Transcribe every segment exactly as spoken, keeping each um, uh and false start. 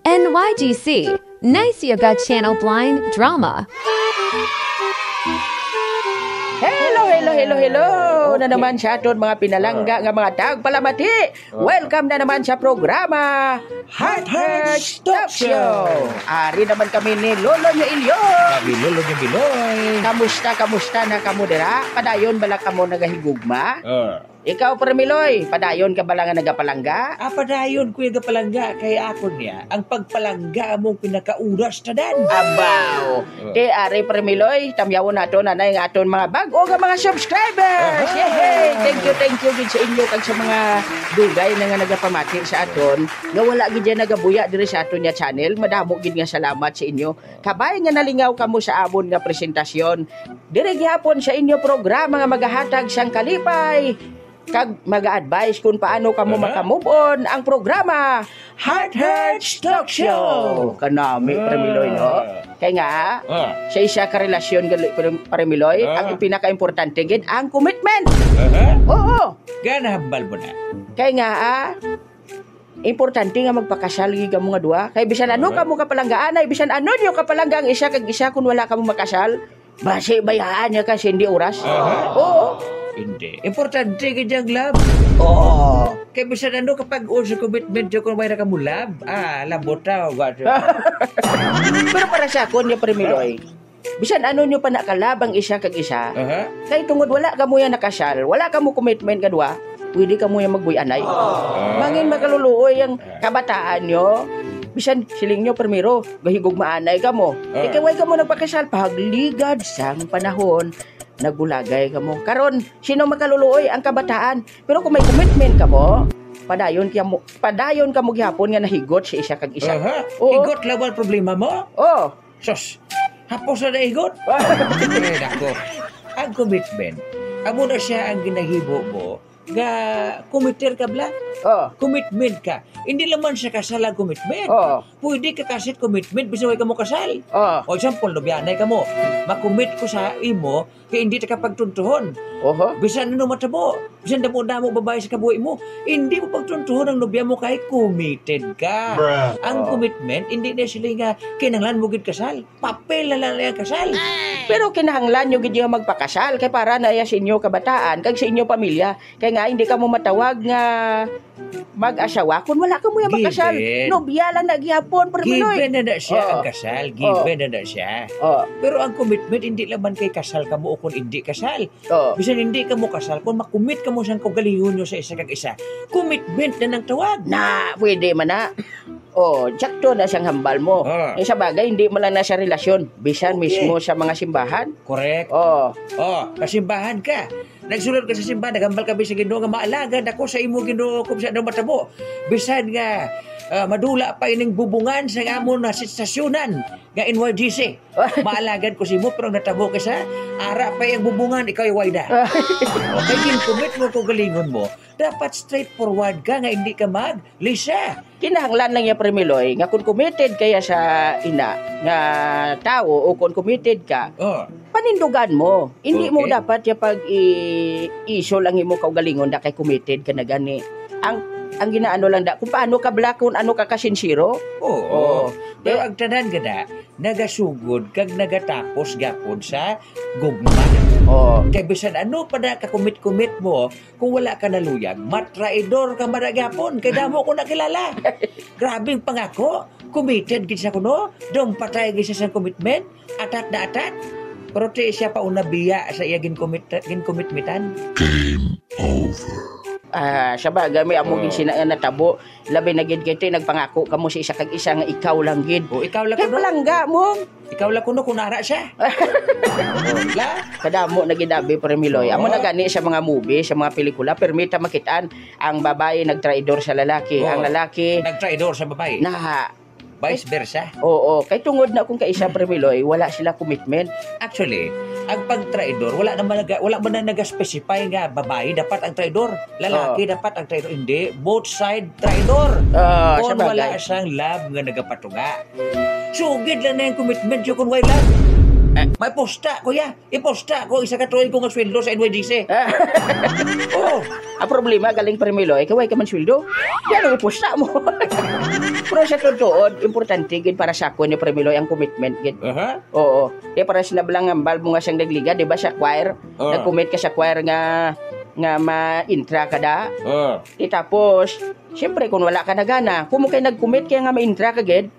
N Y G C, Nice Yoga Channel Blind Drama. Hello, hello, hello, hello. Okay. Na naman sa aton mga pinalangga nga mga tagpalamati. Welcome na naman sa programa Heart Hearts Talk Show. Ari naman kami ni Lolo nyo Ilyo. Kami Lolo nyo Biloy. Kamusta, kamusta na kamo dira? Padayon bala kamo nagahigugma? Ah. Ikaw, Permiloy, padayon ka bala nga nagapalangga? Ah, padayon ko yung gapalangga. Kay ako niya, ang pagpalangga among pinakauras tanan. Abaw. Ah. Te, ari, Permiloy, tamyawon nato, nanay, nga aton mga bag-o nga mga subscribers. Aha. Yay! Thank you, thank you gid sa inyo kag sa mga dugay na nga nagapamati sa aton, nga wala gid yan nagabuya diri sa aton nga channel. Madamo gid nga salamat sa inyo. Kabay nga nalingaw kamo sa amon nga presentasyon. Diri gihapon sa inyo programa nga magahatag sang kalipay kag maga-advise kung paano kamo Aha. maka-move on, ang programa Heart Hearts Talk Show. Kanami, Ah. Permiloy, no? Kay nga, Ah. sa isa ka relasyon, gali-, Permiloy, Ah. ang pinaka-importante gid ang commitment. Aha. Oo. Gana hambal mo na. Kay nga, ah, importante nga magpakasal gid kamo nga duha. Kay bisan ano Aha. kamo kapalanggaan, ay bisan ano niyo kapalangga ang isa kag isa, kung wala kamo makasal, basi bayaan niya ka sa hindi oras. Aha. Oo. Hindi. Importante gid ang love. Oo. Kay bisan ano kapag uso commitment niyo kung may na kamo love, ah, lambot na, o, gwapo. Pero para sa akon, niya, Permiloy, bisan ano niyo pa nakalab ang isa kag isa, Aha. kay tungod wala kamo ya nakasal, wala kamo commitment nga duha, pwede kamo ya magbuy-anay. Ah. Mangin makaluluoy ang Ah. kabataan niyo, bisan siling niyo primero, gahigugmaanay kamo. Ah. Ikaw ay kamo nagpakasal, pagligad sang panahon, nagulagay kamo. Karon, sino makaluluoy ang kabataan? Pero kung may commitment kamo, padayon kamo, padayon kamo gihapon nga nahigot sa isa kag isa. Aha. Oo. Higot lang ang problema mo? Oh. Sus, hapos na naigot. Ay, nako. Ang commitment, amo na siya ang ginahimo mo nga committer ka, bla? Oh. Commitment ka. Hindi naman siya kasal ang commitment. Oh. Pwede ka kasit commitment, bisan way ka mo kasal. Oh. O example, nobyanay ka mo. Makommit ko sa imo, kay hindi ta ka pagtuntuhon. Oho. Bisan ano matabo, bisan damo-damo babae sa kabuhi mo, hindi mo pagtuntuhon ang nobya mo kay committed ka. Bruh. Ang Oh. commitment, hindi na sila nga kinahanglan mo gid kasal. Papel na lang ang kasal. Pero kinahanglan nyo gid nga magpakasal kay para na iya sa inyo kabataan kag sa inyo pamilya. Kay nga hindi kamo matawag nga mag-asawa kung wala kamo ya makasal. Given. Nobya lang na gihapon, Permiloy. Given na na siya Oh. ang kasal. Oh. Given na na siya. Oh. Pero ang commitment, hindi lang man kay kasal kamo o kung hindi kasal. Oh. Bisan hindi kamo kasal, kung makumit kamo sang kaugalingon nyo sa isa kag isa, commitment na nang tawag. Na, pwede man na. Oh, sakto na siyang hambal mo. Ah. Eh, sa bagay, hindi mo lang na siya relasyon. Bisan Okay. mismo sa mga simbahan. Correct. Oh. Oh, sa simbahan ka. Nagsulod ka sa simbahan, naghambal kami sa Ginoo nga maalagad ako sa imo, Ginoo, kung sa anong matabo. Bisan nga, ah, madula pa ining bubungan sa amon na sitwasyonan nga N Y G C. Maalagad ko sa imo, pero ang natabo ka sa ara pa ang bubungan, ikaw ay wayda. Okay, ginkumit mo kaugalingon mo. Dapat straightforward ka nga hindi ka mag-lisa. Kinahanglan lang ya, Permiloy, nga kung committed kaya sa ina nga tawo o kung committed ka, Oh. panindugan mo. Hindi mo Okay. dapat ya pag i-, isol ang imo kaugalingon da kay committed ka na gani. Ang, ang ginaano lang da, kung paano ka bla, kung ano ka kasinsiro. Oo. Oh. Pero Eh, ang tanan gada, nagasugod kag nagatapos gapon sa gugma. Oh. Kay bisan ano pa na kakumit-kumit mo, kung wala ka naluyag, matraidor ka man na gapon. Kay damo ko nakilala. Grabing pangako. Committed gid siya kuno. Dong patay gid siya sa commitment. Atat na atat. Pero ti siya pa una biya sa iya gincommit-, gincommit-mitan. Game over. Ah, sa bagay, may amo Oh. gid sina nga natabo. Labi na gid kay ti nagpangako kamo sa isa kag isa nga ikaw lang gid. O, ikaw lang Kay kuno. palangga mo. Ikaw lang kuno kung ara siya. La? Kadamo na gid abi, Permiloy. Amo Oo. na gani sa mga movie, sa mga pelikula, permi ta makitaan ang babae nagtraidor sa lalaki, Oo. ang lalaki Nagtraidor sa babae. na Vice versa. Oo, kay tungod na kung kaisa, Permiloy, wala sila commitment. Actually, ang pagtraidor, wala naman naga-, wala man na naga-specify nga babae dapat ang traidor, lalaki Oo. dapat ang traidor. Hindi, both side traidor. Ah, Kung sa bagay. wala siyang love nga nagapatunga. Sugid lang na yung commitment, yung kung way love. May pusta, kuya. Ipusta ko, isa ka tuig ko nga sweldo sa N Y D C. Oo. Ang problema, galing, Permiloy, kay way ka man sweldo. Di ano ipusta mo? Pero sa totoo, importante gid para sa akon ni Permiloy ang commitment gid. Aha. Oo. Kaya para sa nablang hambal mo nga siyang nagliga, di ba, sa choir? Ah. Nag-commit ka sa choir nga, nga ma-intra ka da. Ah. Di tapos, siyempre, kung wala ka na gana, kung mo kay nag-commit kaya nga ma-intra ka gid,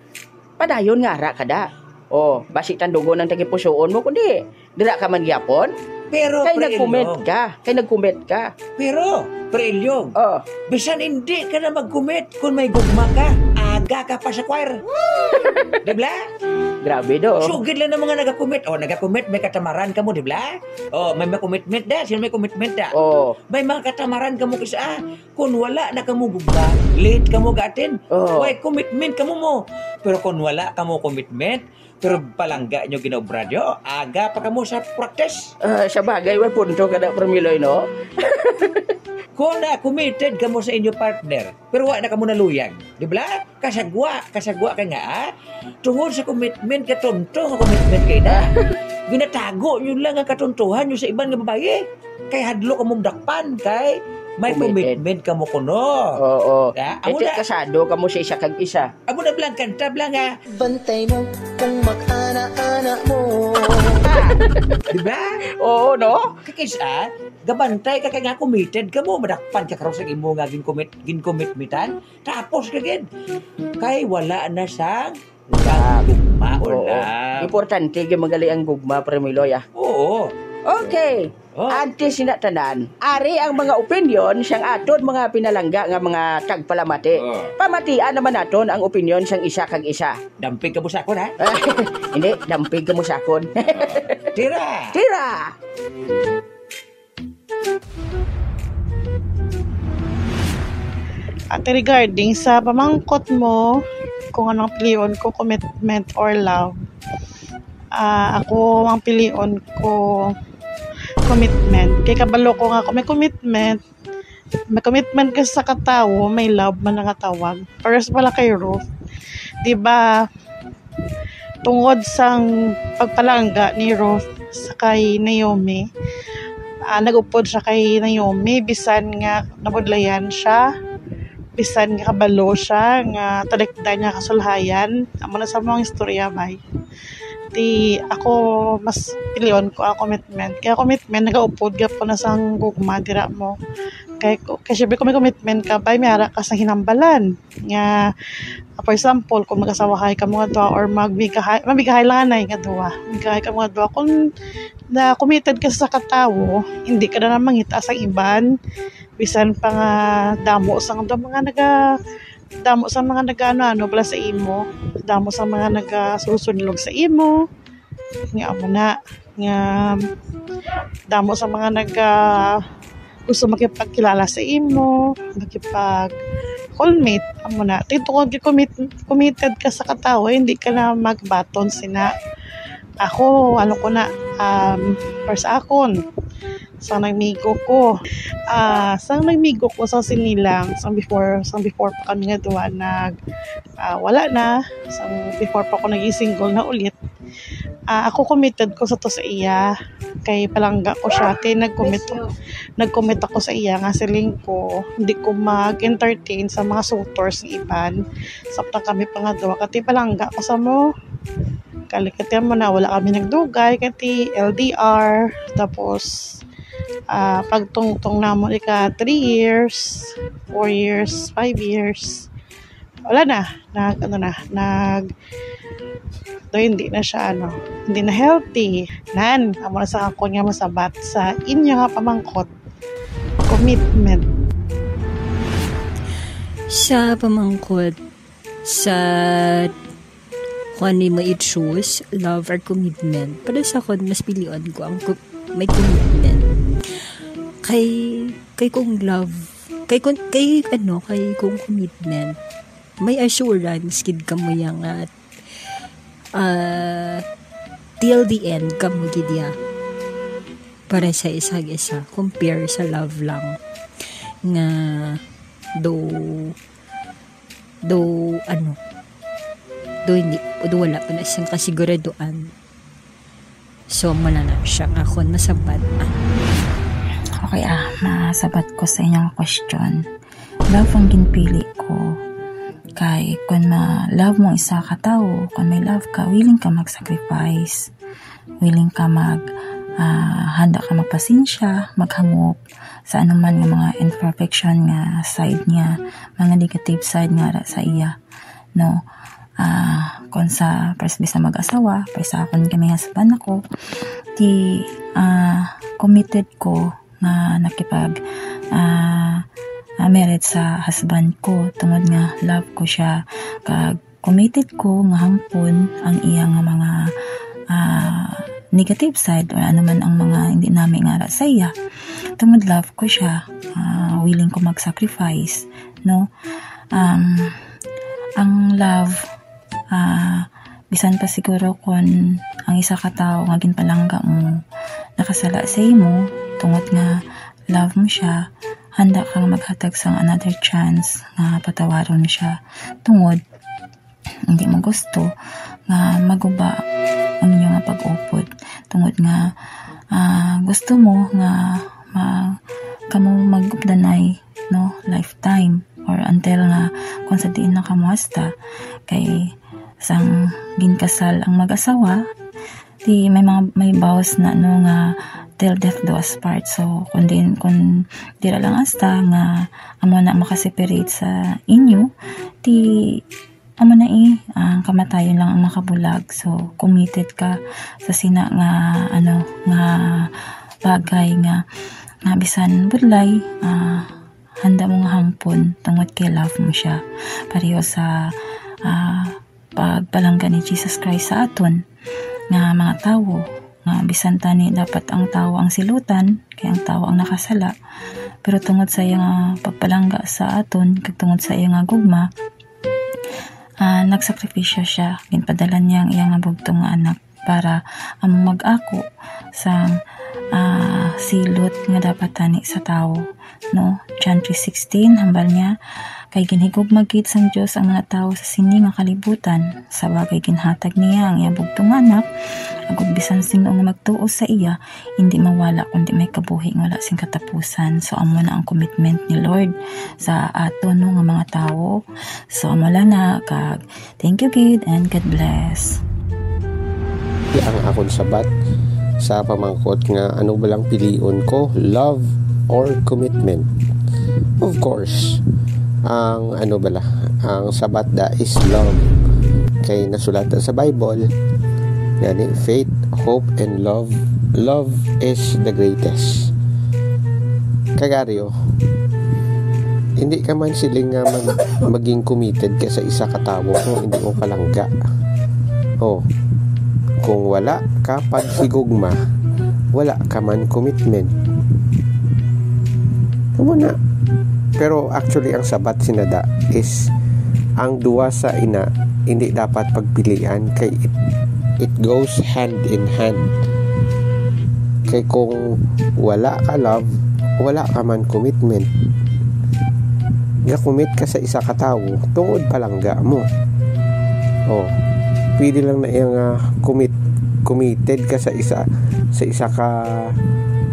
padayon nga ara ka da. Oh, basi tandugon ang tagipusoon mo, kundi dira ka man gyapon. Pero, kay Pre nag-commit Ilyong. Ka, kay nag-commit ka. Pero, Pre Ilyong, Oh. Bisan hindi ka na mag-commit kung may gugma ka, aga ka pa sa choir. Di ba? Grabe, do. Sugid lang ng mga nag-commit. Oh, nag-commit, may katamaran ka mo, di ba? Oh, may, may commitment da. Sino may commitment da? Oh. May mga katamaran ka mo kisa, ah. Kung wala na kamo gugma, late kamo ga-attend. Oh. Way commitment kamo mo. Pero kung wala kamo commitment, pero palangga nyo ginaobra nyo, aga pa kamo sa practice. Ah, sa bagay, may punto ka na, Permiloy, no? Kung na committed kamo sa inyo partner, pero wa na kamo naluyag, di ba? Kasagwa, kasagwa ka nga, ah? Tungod sa commitment, katunto nga commitment kay na. Ginatago nyo lang ang katuntuhan nyo sa iban nga babayi. Kay hadlok kamo dakpan, kay may Committed. Commitment kamo kuno. Oo. Ya, amo Ito na. Kasado kamo sa isa kag isa. Amo na blang kanta blang, ha? Bantay mo kung mag-ana-ana mo. Di ba? Oo, no? Kakis-a, gabantay ka kay nga committed ka mo, madakpan ka karon sa imo nga gincommit, gincommit-mitan. Tapos ka gid. Kay wala na sang gugma o Oo. Love. Importante gyud magali ang gugma, Pre Miloy, ah. Oo. Okay. Oh. Antes sina tanan, ari ang mga opinyon sang aton mga pinalangga nga mga tagpalamati. Oh. Pamatian naman naton ang opinyon sang isa kag isa. Dampig ka mo sa akon, ha? Hindi, dampig ka mo sa akon. Oh. Tira! Tira! Ate, regarding sa pamangkot mo kung anong pilion ko, commitment or love, ah, ako ang pilion ko commitment. Kay kabalo ko nga kung may commitment, may commitment ka sa katawo, may love man ang katawag. Pares pala kay Ruth. Di ba, tungod sang pagpalangga ni Ruth sa kay Naomi, ah, nag-upod siya kay Naomi, bisan nga nabudlayan siya, bisan nga kabalo siya nga talikdan niya kasulhayan. Amo na sa mga istorya, bay. Ti ako, mas pilion ko ang commitment. Kaya commitment, nagaupod gyapon na sang gugma dira mo. Kay, kay syempre, kung may commitment ka, bay, may ara ka sa hinambalan. Nga, for example, kung mag-asawahay ka mga duha or magbigahay, magbigahay lang anay nga duha. Magbigahay ka mga duha. Kung na committed ka sa katawo, hindi ka na mangita sa iban. Bisan pa nga damo sang mga naga, damo sa mga nag-ano-ano pala sa imo, damo sa mga nagasusunlog sa imo, nga amo na, nga damo sa mga nag, ah, gusto makipagkilala sa imo, makipag-callmate, amo na. Ti tungod kay commit-, committed ka sa katawo, hindi ka na magbaton sina. Ako, ano ko na, um, para sa akon, sang nagmigo ko. Ah, sang nagmigo ko sa sinilang, sang before, sang before pa kami nga duha nag, ah, wala na, sang before pa ko naging single na ulit. Ah, ako committed ko sa to sa iya. Kay palangga ko siya. Kay nag-commit, nag-commit ako sa iya nga siling ko, hindi ko mag-entertain sa mga suitors ng iban. Samtang kami pa nga duha. Kati palangga ko sa mo. Kalikatian mo na, wala kami nagdugay. Kati L D R. Tapos, ah, pagtungtong namon ika three years, four years, five years. Wala na. Nag, ano na, nag, do, hindi na siya, ano, hindi na healthy. Nan, amo na sa akon nga masabat sa inyo nga pamangkot. Commitment. Sa pamangkot, sa kung ano mo i-choose, love or commitment. Para sa akon, mas pilion ko ang co-, may commitment. Kay, kay kung love, kay kung, kay ano, kay kung commitment, may assurance gid kamo ya nga, ah, till the end kamo gid ya para sa isa't isa, compare sa love lang nga do, do, ano, do hindi, do wala pa na siyang kasiguraduan. So, amo na na siya nga akon masabat. Okay, ah, masabat ko sa inyong question. Love ang ginpili ko. Kay kung ma-love mo isa ka tawo, kung may love ka, willing ka mag-sacrifice. Willing ka mag, ah, handa ka magpasensya, maghangop sa anuman nga mga imperfection nga side niya, mga negative side nga ra sa iya, no? Ah, kung sa first bisan mag-asawa, pero sa akon kay may husband ako, di, ah, committed ko nga nakipag, ah, ah, married sa husband ko tungod nga love ko siya, kag committed ko nga hangpon ang iya nga mga, ah, negative side or ano man ang mga hindi nami nga ara sa iya. Tungod love ko siya, ah, willing ko mag-sacrifice, no? Um, ang love, ah, bisan pa siguro kon ang isa ka tawo nga ginpalangga mo nakasala sa imo, tungod nga love mo siya, handa ka nga maghatag sang another chance nga patawaron siya, tungod hindi mo gusto nga maguba ang inyo nga pag-upod, tungod nga, ah, gusto mo nga ma-, kamo magupdanay, no, lifetime, or until nga kung sa diin na kamo hasta. Kay sang ginkasal ang mag-asawa, di may mga, may bawas na, no, nga till death do us part. So, kung din, kung dira lang hasta nga amo na makaseparate sa inyo, di amo na, eh, ang kamatayon lang ang makabulag. So, committed ka sa sina nga, ano, nga bagay nga, nga bisan budlay, ah, handa mo nga hangpon tungod kay love mo siya. Pareho sa, ah, pagpalangga ni Jesus Christ sa aton nga mga tawo, nga bisan tani dapat ang tawo ang silutan, kay ang tawo ang nakasala, pero tungod sa iya nga pagpalangga sa aton, kag tungod sa iya nga gugma, ah, nagsakripisyo siya. Ginpadala niya ang iya nga bugtong nga anak para ang mag-ako sa, ah, silot nga dapat tani sa tawo, no? John three sixteen, hambal niya, "Kay ginhigugma gid sang Dios ang mga tawo sa sini nga kalibutan, sa bagay ginhatag niya ang iya bugtong nga anak, agod bisan sino nga magtuo sa iya, hindi mawala, kundi may kabuhi nga wala sing katapusan." So, amo na ang commitment ni Lord sa aton, no, nga mga tawo. So, amo lang na, kag thank you gid and God bless. Ang akon sabat sa pamangkot nga ano ba lang pilion ko, love or commitment? Of course, ang ano bala, ang sabat da is love. Kay nasulat sa Bible, gani, faith, hope, and love. Love is the greatest. Kagaryo, hindi ka man siling nga mag-, maging committed ka sa isa ka tawo kung hindi mo palangga. Oh, kung wala ka paghigugma, wala ka man commitment. Amo na. Pero actually, ang sabat sinada is ang duwa sa ina hindi dapat pagpilian kay it, it goes hand in hand. Kay kung wala ka love, wala ka man commitment. Ga-commit ka sa isa ka tawo tungod palangga mo. Oh, pwede lang na iya nga commit, committed ka sa isa, sa isa ka,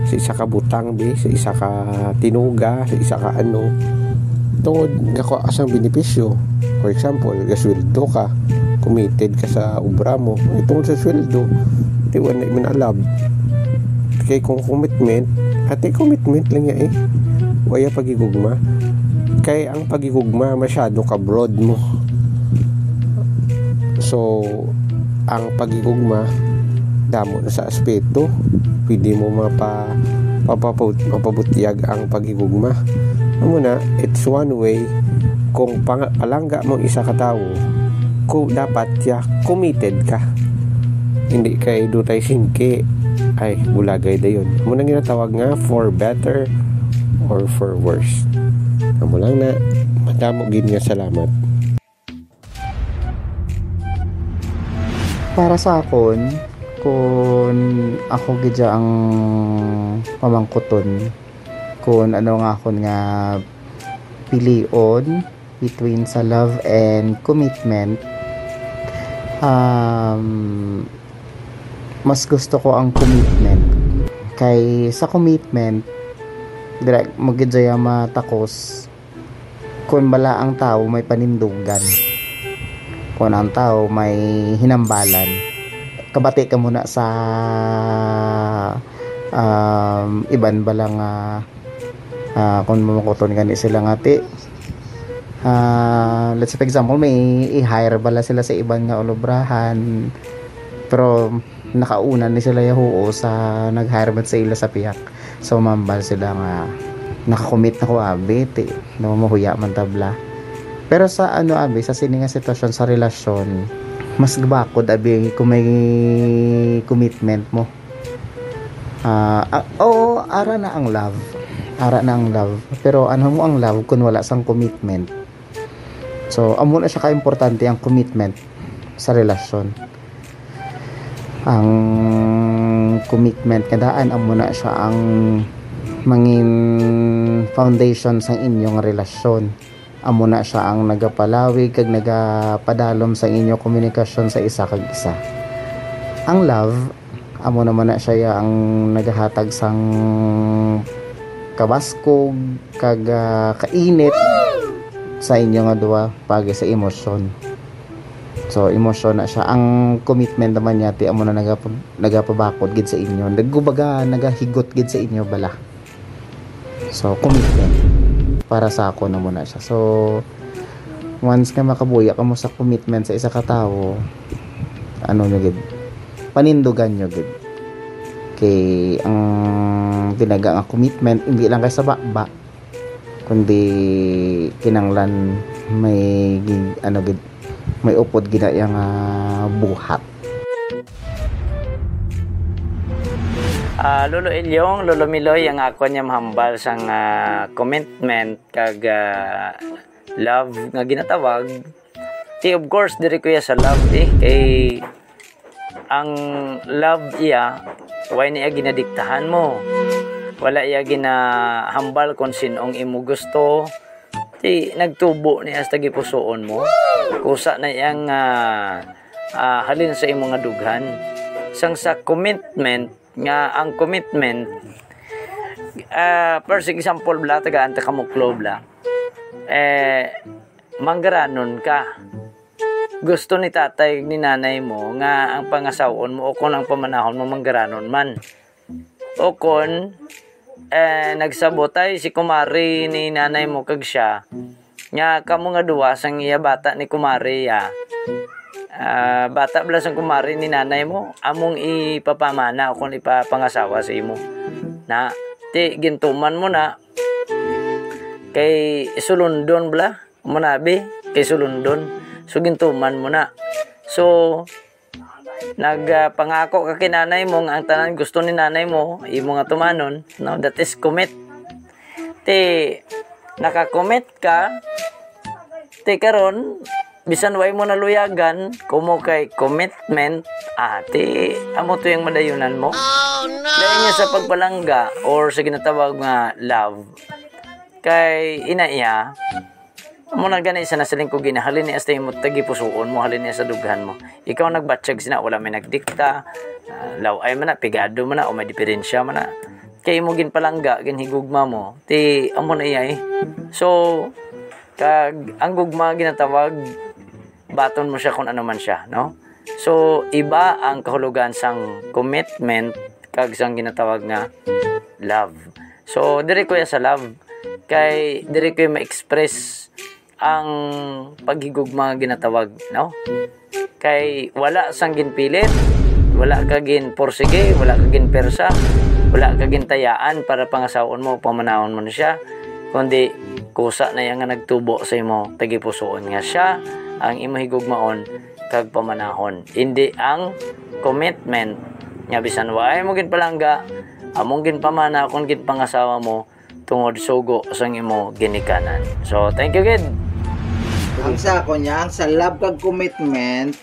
sa isa ka butang, bi, sa isa ka tinuga, sa isa ka ano. Tungod gakuha ka sang benepisyo. For example, gasweldo ka, committed ka sa obra mo. Ay, tungod sa sweldo, di wala man alab. Kay kung commitment, ate, commitment lang niya eh. Waya paghigugma. Kay ang paghigugma, masyado ka broad mo. So, ang paghigugma, damo na sa aspeto. Pwede mo mapa-, mapaput-, mapabutyag ang paghigugma. Amo na, it's one way kung pang-, palangga mo isa ka tawo, ku-, dapat siya committed ka. Hindi kay dutay singki, ay, bulagay dayon. Amo nang ginatawag nga for better or for worse. Amo lang na, madamo gid nga salamat. Para sa akon, kun ako gid ang pamangkuton, kun ano nga akon nga pilion between sa love and commitment, um, Mas gusto ko ang commitment. Kay sa commitment, dira mo gid siya matakos kung bala ang tawo may panindugan, kung ang tawo may hinambalan. Kabati ka muna sa, um, iban bala nga, ah, kung mamukuton gani sila nga ti, ah, let's say, for example, may i-hire bala sila sa iban nga ulubrahan, pero nakauna ni sila yahuo sa nag-hire man sa ila sa pihak. So, mambal sila nga, "Nakakommit na ko, abi, ti, no, mahuya man tabla." Pero sa, ano, abi, sa sini nga sitwasyon sa relasyon, mas gabakod, abi, kung may commitment mo. Ah, ah, oo, ara na ang love. Ara na ang love. Pero ano mo ang love kung wala sang commitment? So, amo na siya ka-importante ang commitment sa relasyon. Ang commitment nga daan, amo na siya ang mangin foundation sang inyong relasyon. Amo na siya ang nagapalawig kag nagapadalom sa inyo komunikasyon sa isa kag isa. Ang love, amo naman na siya ang nagahatag sang kabaskog kag, ah, kainit sa inyo nga duha pagi sa emosyon. So, emosyon na siya. Ang commitment naman niya, ti, amo na nagap-, nagapabakod gid sa inyo. Naggubaga, nagahigot gid sa inyo bala. So, commitment. Para sa ako na muna siya. So, once nga makabuya ka mo sa commitment sa isa ka tawo, ano nyo gid, panindugan nyo gid. Kay ang tinaga nga commitment, hindi lang kay sa baba, kundi kinanglan may gi-, ano gid, may upod gid na iya nga buhat. Ah, Lolo Ilyong, Lolo Miloy, ang ako niya mahambal sang, ah, commitment kag, ah, love nga ginatawag. Ti, of course, diri ko iya sa love, eh. Kay ang love iya, way niya ginadiktahan mo. Wala iya ginahambal kung sinong imo gusto. Ti, nagtubo niya sa tagipusoon mo. Kusa na iyang, ah, ah, halin sa imo nga dughan. Sang sa commitment, nga ang commitment, ah, first example bla, tagaan ta kamuklo bla. Eh, manggaranon ka. Gusto ni tatay ni nanay mo nga ang pangasaw-on mo o kon ang pamanahon mo manggaranon man. O kon, eh, nagsabotay si kumari ni nanay mo kag siya, nga kamo nga duwa sang iya bata ni kumari, ah, ah, bata bala sang kumari ni nanay mo, among ipapamana o kon ipapangasawa sa imo. Na, ti, gintuman mo na, kay sulundon bala, mo na, bi, kay sulundon. So, gintuman mo na. So, nag, ah, pangako ka kay nanay mo nga ang tanan gusto ni nanay mo, imo nga tumanon, no? That is commit. Ti, naka-commit ka, ti karon, bisan way mo naluyagan, kumo kay commitment, ah, ti, amo to yung madayunan mo. Dahil niya sa pagpalangga or sa ginatawag nga love, kay ina iya, amo na gani sa nasiling ko gina, halin niya sa imo tagipusuon mo, halin niya sa dughan mo. Ikaw nagbatyag sina, wala may nagdikta, ah, law-ay man na, pigado man na, o may diferensya man na. Kay imo ginpalangga, ginhigugma mo, ti amo na iya eh. So, kag ang gugma ginatawag, baton mo siya kung ano man siya, no? So, iba ang kahulugan sang commitment kag sang ginatawag nga love. So, diri ko ya sa love, kay diri ko ma-express ang paghigugma nga ginatawag, no? Kay wala sang ginpilit, wala ka ginporsige, wala ka ginpersa, wala ka gintayaan para pangasawon mo, pamanahon mo na siya, kundi kusa na iya nga nagtubo sa imo tagipusoon nga siya ang imo higugmaon kag pamanahon. Indi ang commitment nga bisan waay mo ginpalangga, among ginpamana kon ginpangasawa mo, tungod sugo sang imo ginikanan. So, thank you gid. Ang sa ako niya, ang sa love kag commitment,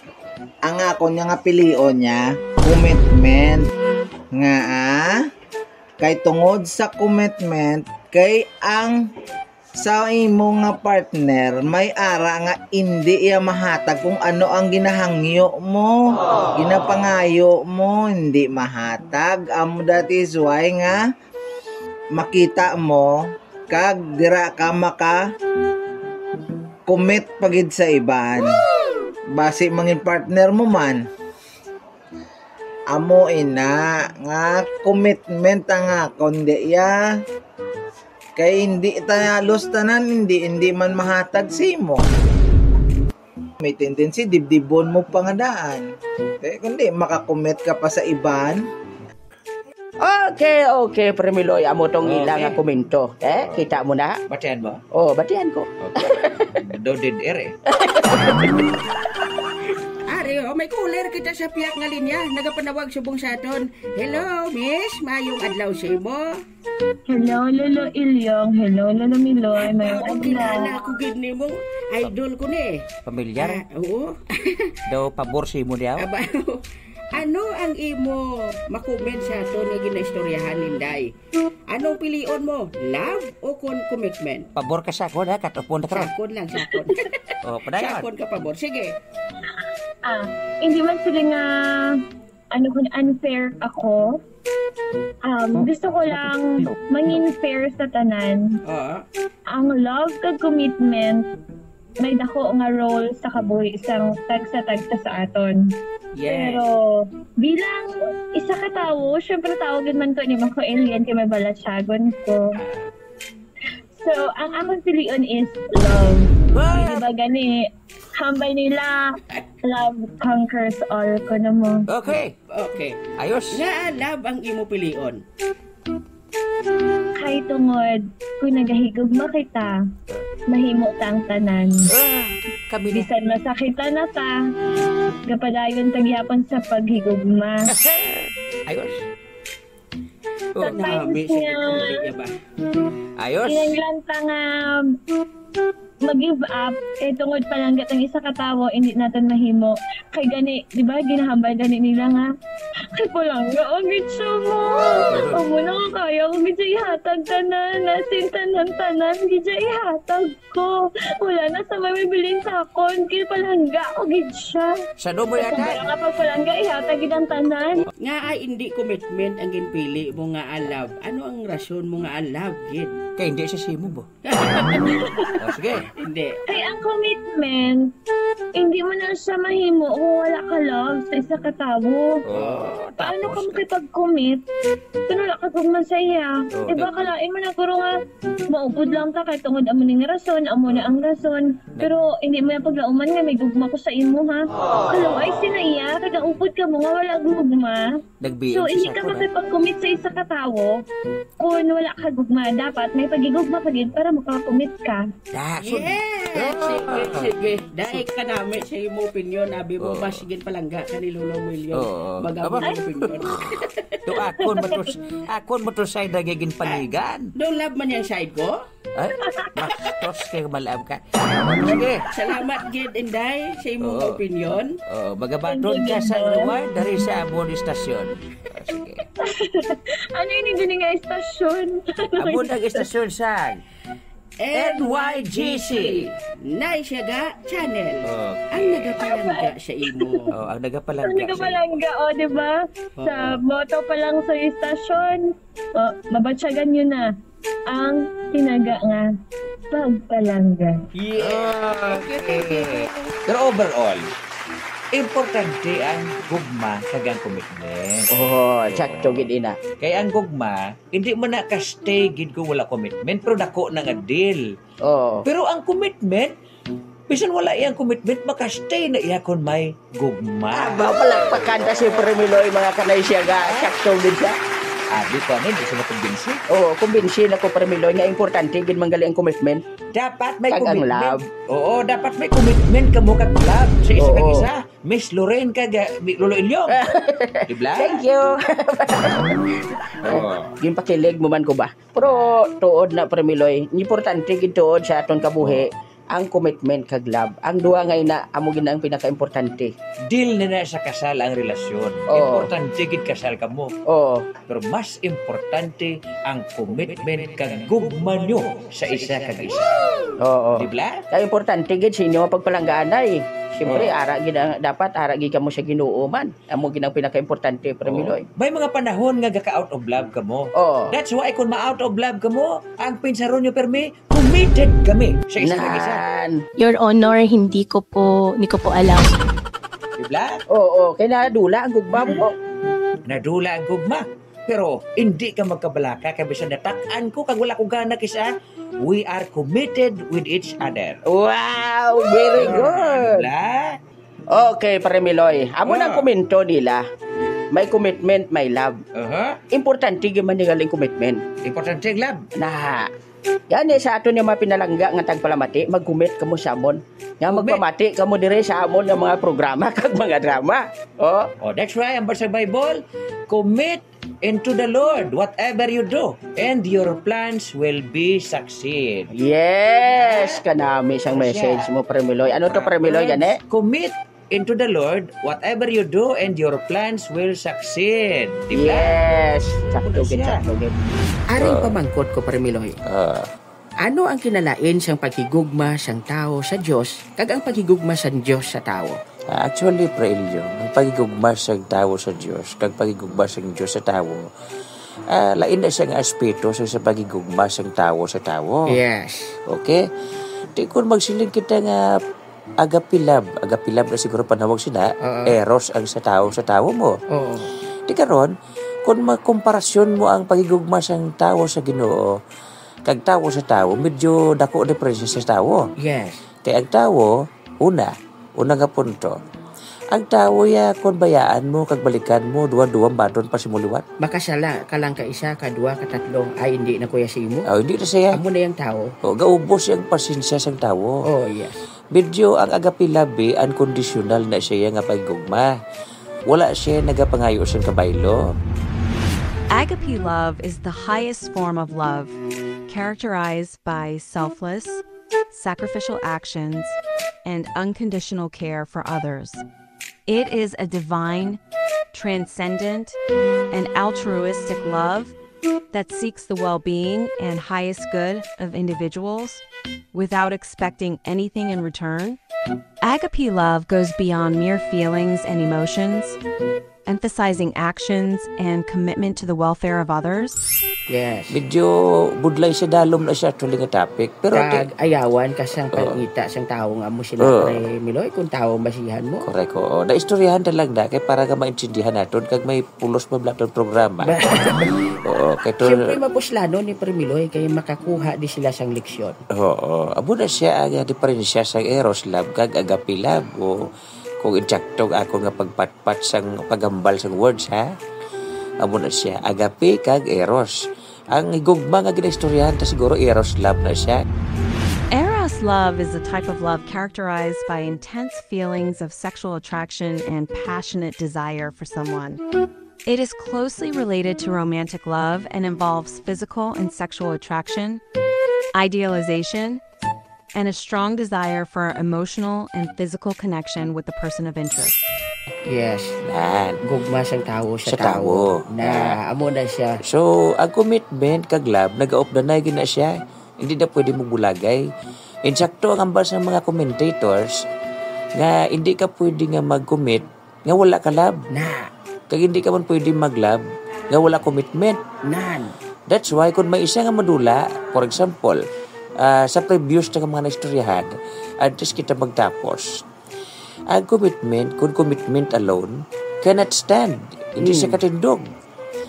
ang ako niya nga pilion niya, commitment nga, ah, kay tungod sa commitment, kay ang Sa imo nga partner, may ara nga indi iya mahatag kung ano ang ginahangyo mo, ginapangayo mo, hindi mahatag. Amo, that is why nga makita mo kag dira ka maka commit pa gid sa iban. Basi mangin partner mo man. Amo ina nga commitment ang akon diya. Kay hindi ta halos tanan, hindi, hindi man mahatag sa imo. May tendency, dibdibon mo pa nga daan. Eh, kundi makakommit ka pa sa iban. Okay, okay, Premiloy, amo tong ila nga Okay. komento. Eh, kita mo na? Batian mo? Oh, batian ko. Okay. Daw dead air eh. Ari, oh, may caller kita sa piyak nga linya. Nagapanawag subong sa aton. Hello, miss. Mayong adlaw sa imo. Hello, Lolo Ilyong. Hello, Lolo Miloy. Mayong Ako, adlaw. Kilala ko gid nimo. Idol ko ni. Pamilyar? Ah, oo. Daw pabor sa imo niya? Aba, ano ang imo makomment sa aton nga ginaistoryahan, Inday? Anong pilion mo? Love o kon commitment? Pabor ka sa akon, ha? Katupon na karon. Sakon lang, sakon. Oh, padayon. Sakon ka pabor. Sige. Ah, hindi man sila nga, ano, kung unfair ako. Um, gusto ko lang mangin fair sa tanan. Oo. Ang love kag commitment may dako nga role sa kabuhi sang tagsa-tagsa sa aton. Yes. Pero bilang isa ka tawo, syempre tawo gid man ko, ni, ako alien kay may balatyagon ko. So, ang akong pilion is love. Wow! Di ba gani, hambal nila, love conquers all, kuno mo. Okay. Okay. Ayos. Nga love ang imo pilion? Kay tungod, kung nagahigugma kita, mahimo ta ang tanan. Ah, kami ni. Bisan masakitan na ta, gapadayon ta gyapon sa paghigugma. Ayos. Oh. Sometimes Nami, sige, nga, hindi niya ba? Ayos. Kinahanglan ta nga mag-give up, kay tungod palangga ang isa ka tawo, hindi naton mahimo. Kay gani, di ba, ginahambal gani nila nga, kay palangga, oh, gid siya mo. Amo na nga kaya ko, gid siya ihatag tanan, as in, tanan-tanan, gid siya ihatag ko. Wala na sa may bibilin sa akon, kay palangga ko, gid siya. Sa dobo Sa yata. Sobra nga pagpalangga, ihatag gid ang tanan. Nga ay, hindi commitment ang ginpili mo nga a love. Ano ang rason mo nga a love, gid? Kay hindi siya simo, bo. Oh, sige. Hindi. Kay ang commitment, hindi mo na siya mahimo kung wala ka love sa isa ka tawo. Oh, Paano ka tapos? makipag-commit kung wala ka gugma sa iya? Oh, Diba, tap- kalain mo na guro nga maupod lang ta kay tungod amo ning rason, amo na ang rason. Pero hindi mo yung paglauman nga may gugma ko sa imo, ha? Hello, ay sinaya, kagaupod ka mo nga wala gugma. Nag-B M So, si hindi ka Sakura. makipag-commit sa isa ka tawo kung wala ka gugma. Dapat may pagigugma pa gid para makakommit ka. Ah, so Yes! Ah. Sige, sige. Dahil ka namin sa imo opinion, abi mo, Oo. mas sige palangga ka ni Lolo Emilio. Oo. Magawa Aba. ng opinion. To akon mo to, akon mo to side nga ginpanigan. Don't love man yung side ko? Ay, bastos kay malaab ka. Sige. Salamat gid, Inday, sa imong Oo. opinion. Oo, magabaton Thank you, ka sa Inday. luwal, dari sa amon istasyon. Ah, sige. Ano ini gini nga istasyon? Amo nang istasyon sa N Y G C. Nay Siaga Channel. Okay. Ang nagapalangga sa imo. Oh, ang nagapalangga Ang sa imo. nagapalangga, oh, di ba? Oo. Sa motto pa lang sa istasyon, oh, mabatyagan nyo na ang tinaga nga pagpalangga. Yeah. Okay. Thank you, thank you. Pero overall, importante ang gugma kag ang commitment. Oh, Oo. sakto gid ina. Kay ang gugma, hindi man na ka-stay gid kung wala commitment, pero dako na nga deal. Oo. Pero ang commitment, bisan wala iyang commitment, maka-stay na iya kung may gugma. Ah, ba, palakpakan ta si Premiloy, mga kanay siya ga, sakto gid siya. Ah, di ko, ano, di siya makumbinsi. Oo, kumbinsi na ko, Premiloy, nga importante gid man gali ang commitment. Dapat may Kag ang commitment. love. Oo, dapat may commitment ka mo kag love sa isa kag Oo. isa. Miss Lorraine kag, ah, Mi-, Lolo Ilyong. Di ba? Thank you. Oo. Ginpakilig mo man ko ba? Pero tuod na, Premiloy, importante gid tuod sa aton kabuhi. ang commitment kag love. Ang duha nga ina, amo gid na ang pinakaimportante. Deal na na sa kasal ang relasyon. Oo. Importante gid kasal kamo. Oo. Pero mas importante ang commitment kag gugma nyo sa isa kag isa. Oo. Di ba? Kaya importante gid sa inyo ang pagpalanggaanay. Siyempre, Oo. ara gid ang, dapat ara gid kamo sa Ginoo man. Amo gid ang pinakaimportante, Pre Oo. Miloy. May mga panahon nga gaka-out of love kamo. Oo. That's why kung ma-out of love kamo, ang pinsaron nyo permi, committed kami sa isa kag isa. Nan. Your Honor, hindi ko po, hindi ko po alam. Di ba? Oo, kay nadula ang gugma mo. Nadula ang gugma. Pero hindi ka magkabalaka kay bisan natak-an ko kag wala ko gana kisa, we are committed with each other. Wow, very Ah, good. Di ba? Okay, Pare Miloy. Amo nang Ah. komento nila. May commitment, may love. Aha. Importante gyud man ni galing commitment. Importante ang love. Na, gani sa aton nga mga pinalangga nga tagpalamati, mag-commit kamo sa amon. Nga Commit. magpamati kamo dire sa amon nga mga programa kag mga drama. Oh. Oh, that's why ang sa Bible, commit into the Lord whatever you do, and your plans will be succeed. Yes, kanami sang Siya. message mo, Pre Miloy. Ano to, Pre Miloy, Proverbs, gani? Commit into the Lord whatever you do, and your plans will succeed. Di ba? Yes, sakto Ano gid, siya? sakto gid. Aring Ah. pamangkot ko, Pre Miloy. Ah. Ano ang kinalain sang paghigugma sang tawo sa Dios kag ang paghigugma sang Dios sa tawo? Ah, actually, Pre Elio, ang paghigugma sang tawo sa Dios kag paghigugma sang Dios sa tawo, ah, lain na siya nga aspeto sa, sa paghigugma sang tawo sa tawo. Yes. Okay? Di kun magsiling kita nga agape love, agape love na siguro panawag sina, Oo. eros ang sa tawo sa tawo mo. Oo. Di karon, kung makomparasyon mo ang paghigugma sang tawo sa Ginoo kag tawo sa tawo, medyo dako diferensya sa tawo. Yes. Kay ang tawo, una, una nga punto, ang tawo ya, kung bayaan mo kag balikan mo, duha-duha baton pa sa imo liwat. Makasala ka lang ka isa, ka duha, ka tatlo, ay, hindi na kuya sa imo. Oh, hindi na siya. Amo na yang tawo. Oh, gaubos yang pasensya sang tawo. Oh, yes. Medyo ang agape love, eh, unconditional na siya nga paghigugma. Wala siya nagapangayo sing kabaylo. Agape love is the highest form of love, characterized by selfless, sacrificial actions, and unconditional care for others. It is a divine, transcendent, and altruistic love that seeks the well-being and highest good of individuals without expecting anything in return. Agape love goes beyond mere feelings and emotions, emphasizing actions and commitment to the welfare of others. Yes. Medyo budlay siya, dalom na siya, actually, nga topic. Pero ti- Kag ayawan ka sang Oo. pangita sang tawo nga amo sila, Oo. Pre Miloy, kung tawo masihan mo. Correct, oo. Naistoryahan ta lang na, kay para nga maintindihan naton, kag may pulos man bala tong programa. Ba- Oo, kay to- Siyempre, mapuslano ni Pre Miloy, kay makakuha di sila sang leksyon. Oo. Amo na siya ang, ah, diferensya sa eros love kag agape love. O, kung insakto ang ako nga pagpatpat sang paghambal sang words, ha? Amo na siya, agape kag eros. Ang higugma nga ginaistoryahan ta siguro, eros love na siya. Eros love is a type of love characterized by intense feelings of sexual attraction and passionate desire for someone. It is closely related to romantic love and involves physical and sexual attraction, idealization, and a strong desire for emotional and physical connection with the person of interest. Yes. Nan. Gugma sang tawo sa Sa tawo. tawo. Na, Ah. amo na siya. So, ang commitment kag love, nagaupdanay gid na siya. Hindi na pwede magbulagay. Insakto ang ambal sa mga commentators nga hindi ka pwede nga mag-commit nga wala ka love. Na. Kag hindi ka man pwede mag-love nga wala commitment. Nan. That's why, kung may isa nga madula, for example, ah, sa previous na nga mga naistoryahan, antes kita magtapos, ang commitment, kung commitment alone, cannot stand. Hindi siya Hmm. katindog.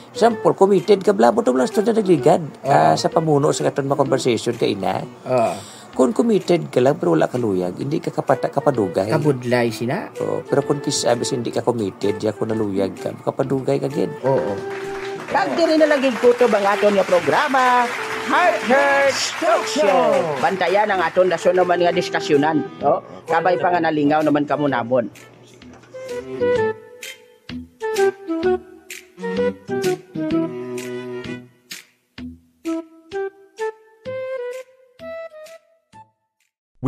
Example, committed ka, bala mo itong last na nagligad, Oo. ah, sa pamuno sa aton mga conversation kaina. Oo. Kung committed ka lang pero wala ka luyag, hindi ka kapata-, kapadugay. Kabudlay sina. Oo, pero kung kis-, ah, bisan hindi ka committed, di ako naluyag ka, kapadugay ka gid. Oo. Kag diri na lang gid kutob ang aton nga programa, Heart Hurts Talk Show. Bantayan ang aton dason naman nga diskasyonan, no? Kabay pa nga nalingaw naman kamo namon.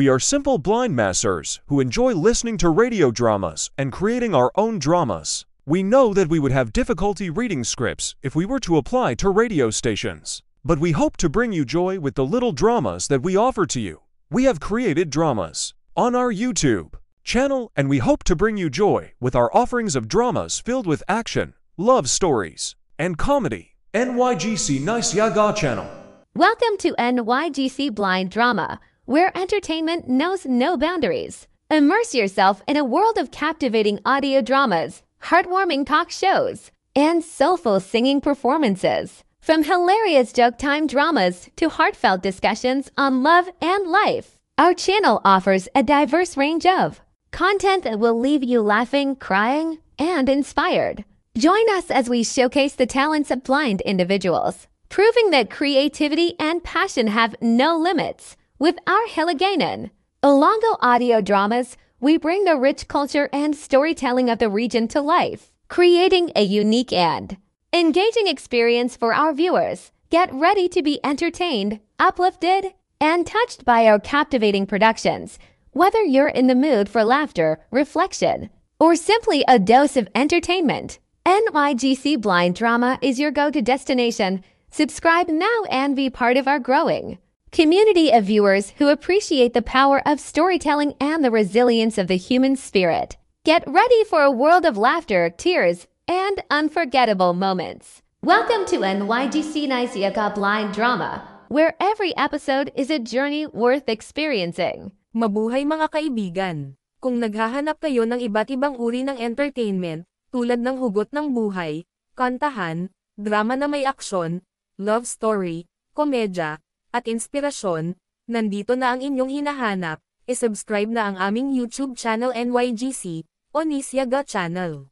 We are simple blind masters who enjoy listening to radio dramas and creating our own dramas. We know that we would have difficulty reading scripts if we were to apply to radio stations. But we hope to bring you joy with the little dramas that we offer to you. We have created dramas on our YouTube channel, and we hope to bring you joy with our offerings of dramas filled with action, love stories, and comedy. N Y G C Nice Yaga Channel. Welcome to N Y G C Blind Drama, where entertainment knows no boundaries. Immerse yourself in a world of captivating audio dramas, heartwarming talk shows, and soulful singing performances. From hilarious joke time dramas to heartfelt discussions on love and life, our channel offers a diverse range of content that will leave you laughing, crying, and inspired. Join us as we showcase the talents of blind individuals, proving that creativity and passion have no limits. With our Hiligaynon Ilonggo audio dramas, we bring the rich culture and storytelling of the region to life, creating a unique and engaging experience for our viewers. Get ready to be entertained, uplifted, and touched by our captivating productions. Whether you're in the mood for laughter, reflection, or simply a dose of entertainment, N Y G C Blind Drama is your go-to destination. Subscribe now and be part of our growing community of viewers who appreciate the power of storytelling and the resilience of the human spirit. Get ready for a world of laughter, tears, and unforgettable moments. Welcome to N Y G C Nice Yaga Blind Drama, where every episode is a journey worth experiencing. Mabuhay, mga kaibigan! Kung naghahanap kayo ng iba't ibang uri ng entertainment, tulad ng Hugot ng Buhay, kantahan, drama na may aksyon, love story, komedya, at inspirasyon, nandito na ang inyong hinahanap. I-subscribe na ang aming YouTube channel, N Y G C, o Nice Yaga Channel.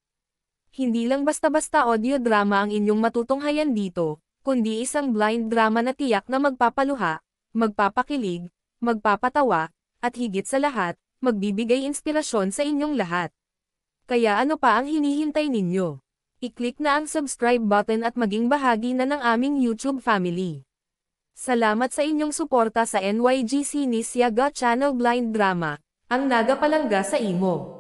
Hindi lang basta-basta audio drama ang inyong matutunghayan dito, kundi isang blind drama na tiyak na magpapaluha, magpapakilig, magpapatawa, at higit sa lahat, magbibigay inspirasyon sa inyong lahat. Kaya ano pa ang hinihintay ninyo? I-click na ang subscribe button at maging bahagi na ng aming YouTube family. Salamat sa inyong suporta sa N Y G C Nice Yaga Channel Blind Drama, ang nagapalangga sa imo.